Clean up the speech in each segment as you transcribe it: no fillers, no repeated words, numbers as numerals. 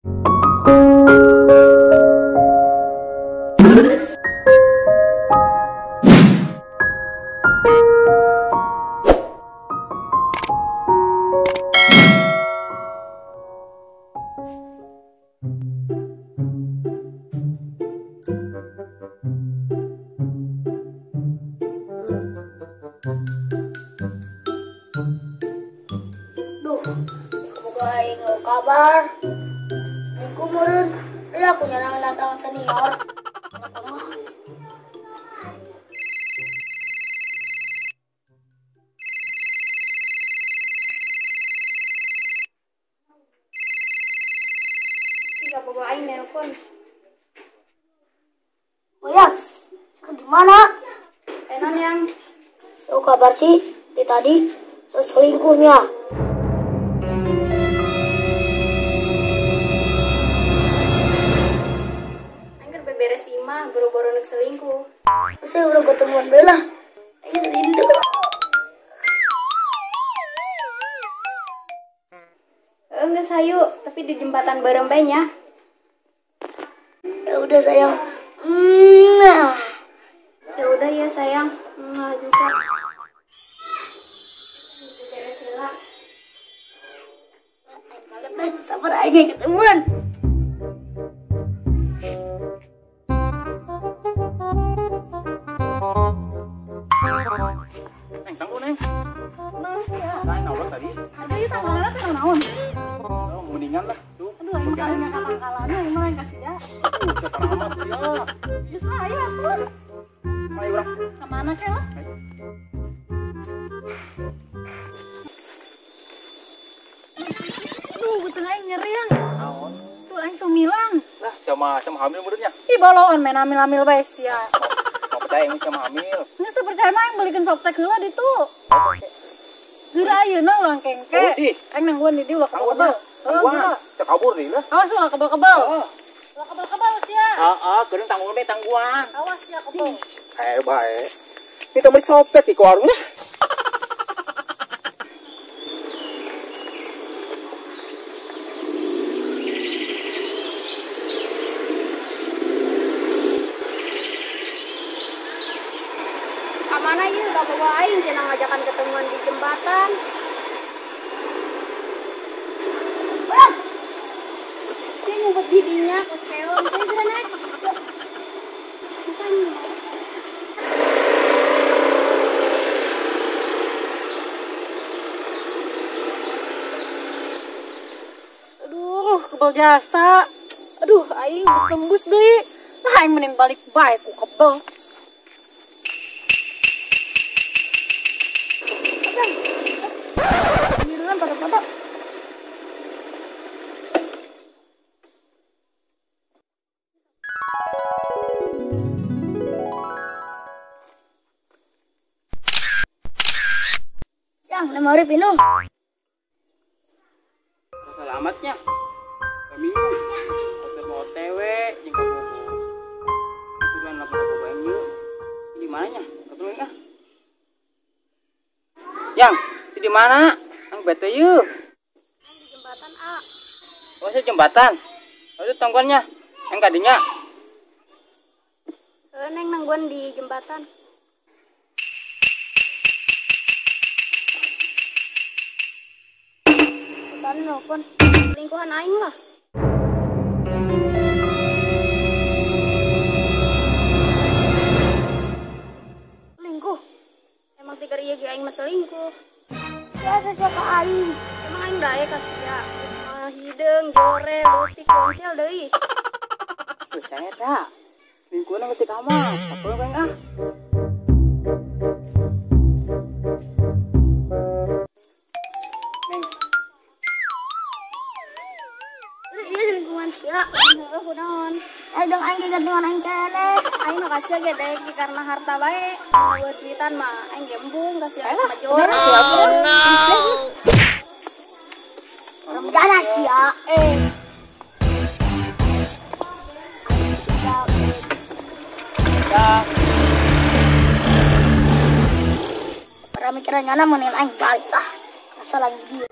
Duh, semoga aing mau kabar. Selingkuh meureun, udah aku nyarangan datang senior. Tidak bawa aing nelpon. Oh ya, di mana? Enon yang. So kabar sih, di tadi selingkuhnya. Aing beberes imah, boro-boro nek selingkuh. Saya udah ketemuan Bella. Aing rindu. Enggak sayu, tapi di jembatan bareng bae nya. Ya udah sayang. Ya udah ya sayang. Juga. Sabar aja ketemuan. Neng, tangguh neng. Nah, ya. Nah, naon tadi? Aduh, ieu tanggalna teh naon? Oh, mendingan lah tuh. Aduh, aing mah tanggalanna emang aing kasih ya. Amat sia. Geus lah, ayo atuh. Ayo urang. Ka mana ke lah? Aduh, beuteung aing nyeri yang. Naon? Tuh aing sumilang. Lah, sama sama hamil menurutnya. Ih, boloon main hamil-hamil bae sia. Mau percaya ini sama hamil. Geus teu percaya mah aing belikeun softtek heula ditu. Geura ayeuna ulang kengke. Aing nangguan di dieu ulah kebel. Heeh, geura. Kabur deui lah. Awas ulah kebel-kebel. Ulah kebel-kebel sia. Heeh, geureun tangguan we tangguan. Awas sia kebel. Bae. Ini temen copet di warungnya. Mana ieu gak bawa aing cenah ngajakan ketemuan di jembatan. Wah. Dia nyumput di dinya kos keong. Saya geura naik. Bukan. Aduh, kebel jasa. Aduh, aing tembus deui. Nah, aing mending balik bae ku kebel. Pada-pada. Siang, nama urip minum. Selamatnya. Minum. Hotel mau OTW, jeung ka Bobo. Tujuan lapor ka Bobo yuk. Di mananya? Ketemu ah. Yang, di mana? Ang bete yuk. Di jembatan A. Oh, itu jembatan. Oh, itu tangguannya. Yang kadinya. Neng nangguan di jembatan. Pesan nelpon. Selingkuhan aing lah. Selingkuh. Emang tiga iya ge aing mah selingkuh. Biasa siapa aing? Emang aing dae ka sia. Geus mah hideung, jore, leutik, boncel deui. Tuh saya eta. Lingkungan ngerti kamar. Apa yang ah? Neng. Iya lingkungan sia. Heuh kunaon? Dong aing digantungan aing keneh. Aing mah kasih ge daek karena harta bae. Buat duitan mah aing gembung kasih sama jore. Orang jana sia. Para mikiran nyana mending aing balik ah. Asal aing dia.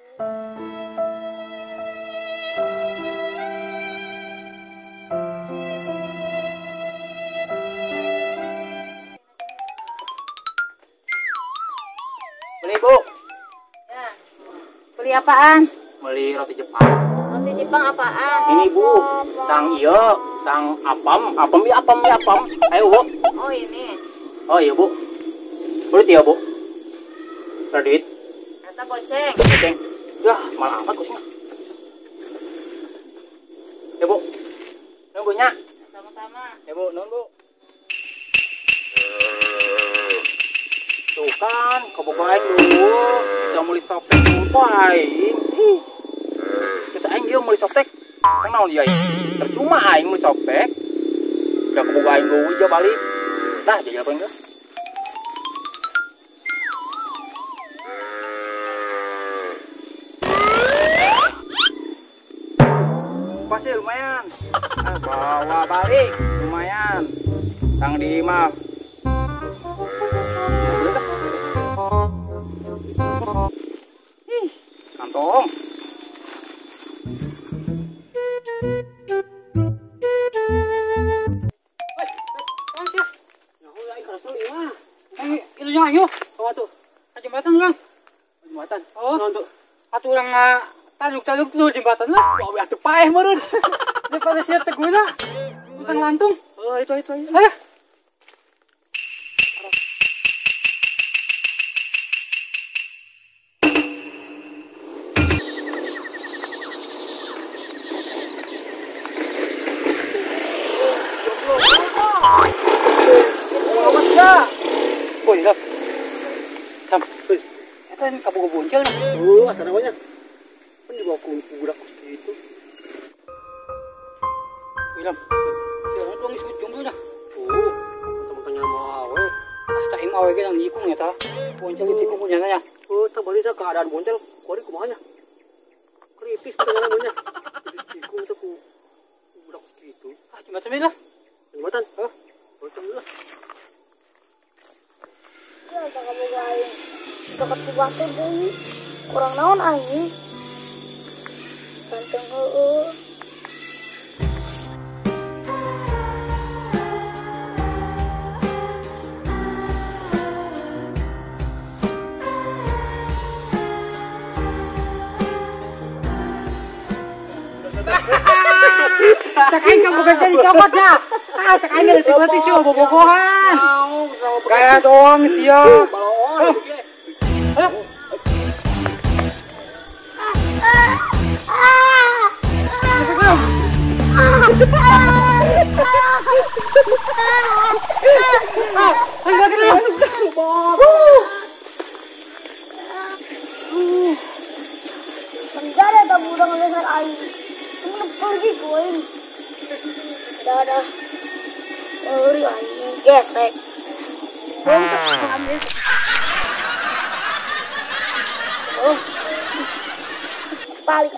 apaan? Beli roti Jepang. Roti Jepang apaan? Ini Bu, sang iya, sang apam, apam ya apam ya apam. Ayo Bu. Oh ini. Oh iya Bu. Beli tiga Bu. Ada duit. Kata goceng. Goceng. Yah, malah amat goceng. Ya Bu. Nunggunya. Sama-sama. Ya Bu, nunggu. Tuh kan, kabogoh aing dulu. Kita meuli softek lupa aing. Ih. Terus aing ieu meuli softek. Sang naon ieu aing? Percuma aing meuli softek. Udah kabogoh aing geuwi ja balik. Tah jajal paling geus. Pasti lumayan. Ah, bawa balik lumayan. Kang di mah. Ih, kantong. Itu jangan yuk. Bawa tuh. Ke jembatan orang. Jembatan. Oh. Naon tuh? Atuh urang taluk-taluk tuh jembatan lah. Wah, atuh paeh meureun. Daripada sia teu guna. Utang lantung. Oh, itu. Ayo. Woi, lap. Tam, woi. Eta ini kabogoh boncel nah. Oh, asana banyak. Kan dibawa ku budak gitu. Woi, lam. Sia tuang geus jomblo dah. Oh, teman-temannya mau awe. Ah, cai awe ge nang nyikung eta. Boncel ditikung punyana nya. Oh, tah bari keadaan boncel kuari kumaha nya. Kritis kumaha nya. Ditikung teh ku budak gitu. Ah, jembatan lah. Jembatan? Hah? Jembatan lah. Ya, kabogoh aing. Deket ku batur deui. Kurang naon aing? Ganteng heueuh. Cak aing kabogoh sia dicokot ya. Ah, cak aing leutik-leutik sih bobogohan. Gaya doang sia. Ayo. Ah, ayo lagi dulu. Enggak ada tamu udah ngegeser aing. Temen pergi gue aing. Dah. Ngeri aing gesek. Ambil. Oh. Balik.